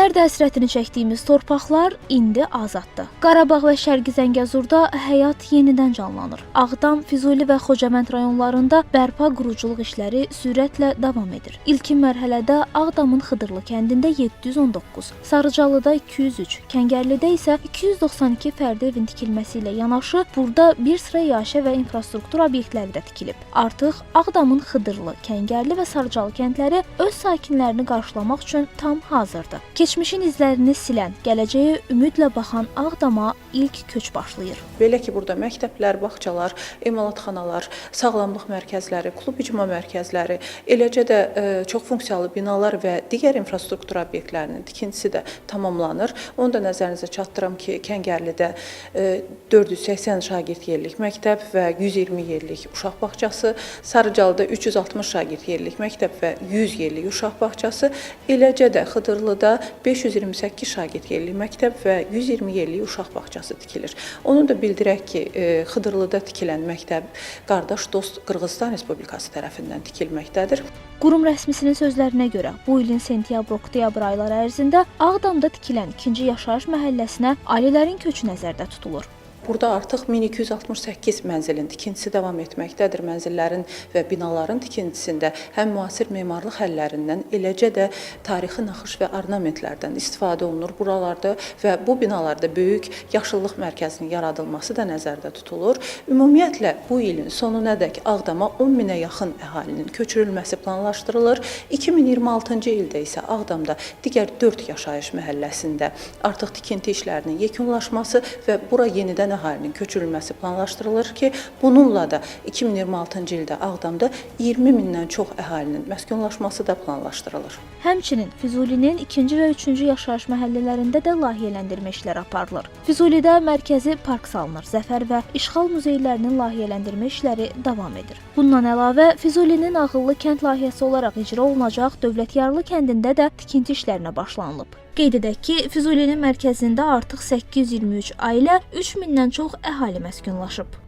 İllərdir həsrətini çəkdiyimiz torpaqlar indi azaddır. Qarabağ və Şərqi Zəngəzurda həyat yenidən canlanır. Ağdam, Füzuli və Xocavənd rayonlarında bərpa quruculuq işləri sürətlə davam edir. İlkin mərhələdə Ağdamın Xıdırlı kəndində 719, Sarıcalıda 203, Kəngərlidə isə 292 fərdi evin tikilməsi ilə yanaşı burada bir sıra yaşa və infrastruktur obyektləri də tikilib. Artıq Ağdamın Xıdırlı, Kəngərli və Sarıcalı kəndləri öz sakinlərini qarşılamaq üçün tam hazırdır. Keçmişin izlərini silən, gələcəyə ümidlə baxan Ağdama ilk köç başlayır. Belə ki, burada məktəblər, bağçalar, emalatxanalar, sağlamlıq mərkəzləri, klub icma mərkəzləri, eləcə də çox funksiyalı binalar və digər infrastruktur obyektlərinin tikintisi də tamamlanır. Onu da nəzərinizə çatdıram ki, Kəngərlidə 480 şagird yerlik məktəb və 120 yerlik uşaq bağçası, Sarıcalıda 360 şagird yerlik məktəb və 100 yerlik uşaq bağçası, eləcə də Xıdırlıda 528 şagird yerlik məktəb və 120 yerlik uşaq bağçası tikilir. Onu da bildirək ki, Xıdırlıda tikilən məktəb qardaş dost Qırğızistan Respublikası tərəfindən tikilməkdədir. Qurum rəsmisinin sözlərinə görə, bu ilin sentyabr-oktyabr ayları ərzində Ağdamda tikilən ikinci yaşayış məhəlləsinə ailələrin köçü nəzərdə tutulur. Burada artıq 1268 mənzilin tikintisi davam etməkdədir. Mənzillərin və binaların tikintisində həm müasir memarlıq həllərindən, eləcə də tarixi naxış və ornamentlərdən istifadə olunur buralarda və bu binalarda böyük yaşıllıq mərkəzinin yaradılması da nəzərdə tutulur. Ümumiyyətlə bu ilin sonunadək Ağdama 10 minə yaxın əhalinin köçürülməsi planlaşdırılır. 2026-cı ildə isə Ağdamda digər 4 yaşayış məhəlləsində artıq tikinti işlərinin yekunlaşması və bura yenidən əhalinin köçürülməsi planlaşdırılır ki, bununla da 2026-cı ildə Ağdamda 20 mindən çox əhalinin məskunlaşması da planlaşdırılır. Həmçinin Füzulinin 2-ci və 3-cü yaşayış məhəllələrində də layihələndirmə işləri aparılır. Füzulidə mərkəzi park salınır, Zəfər və İşğal muzeylərinin layihələndirmə işləri davam edir. Bundan əlavə Füzulinin ağıllı kənd layihəsi olaraq icra olunacaq Dövlətyarlı kəndində də tikinti işlərinə başlanılıb. Qeyd edək ki, Füzulinin mərkəzində artıq 823 ailə, 3000-dən çox əhali məskunlaşıb.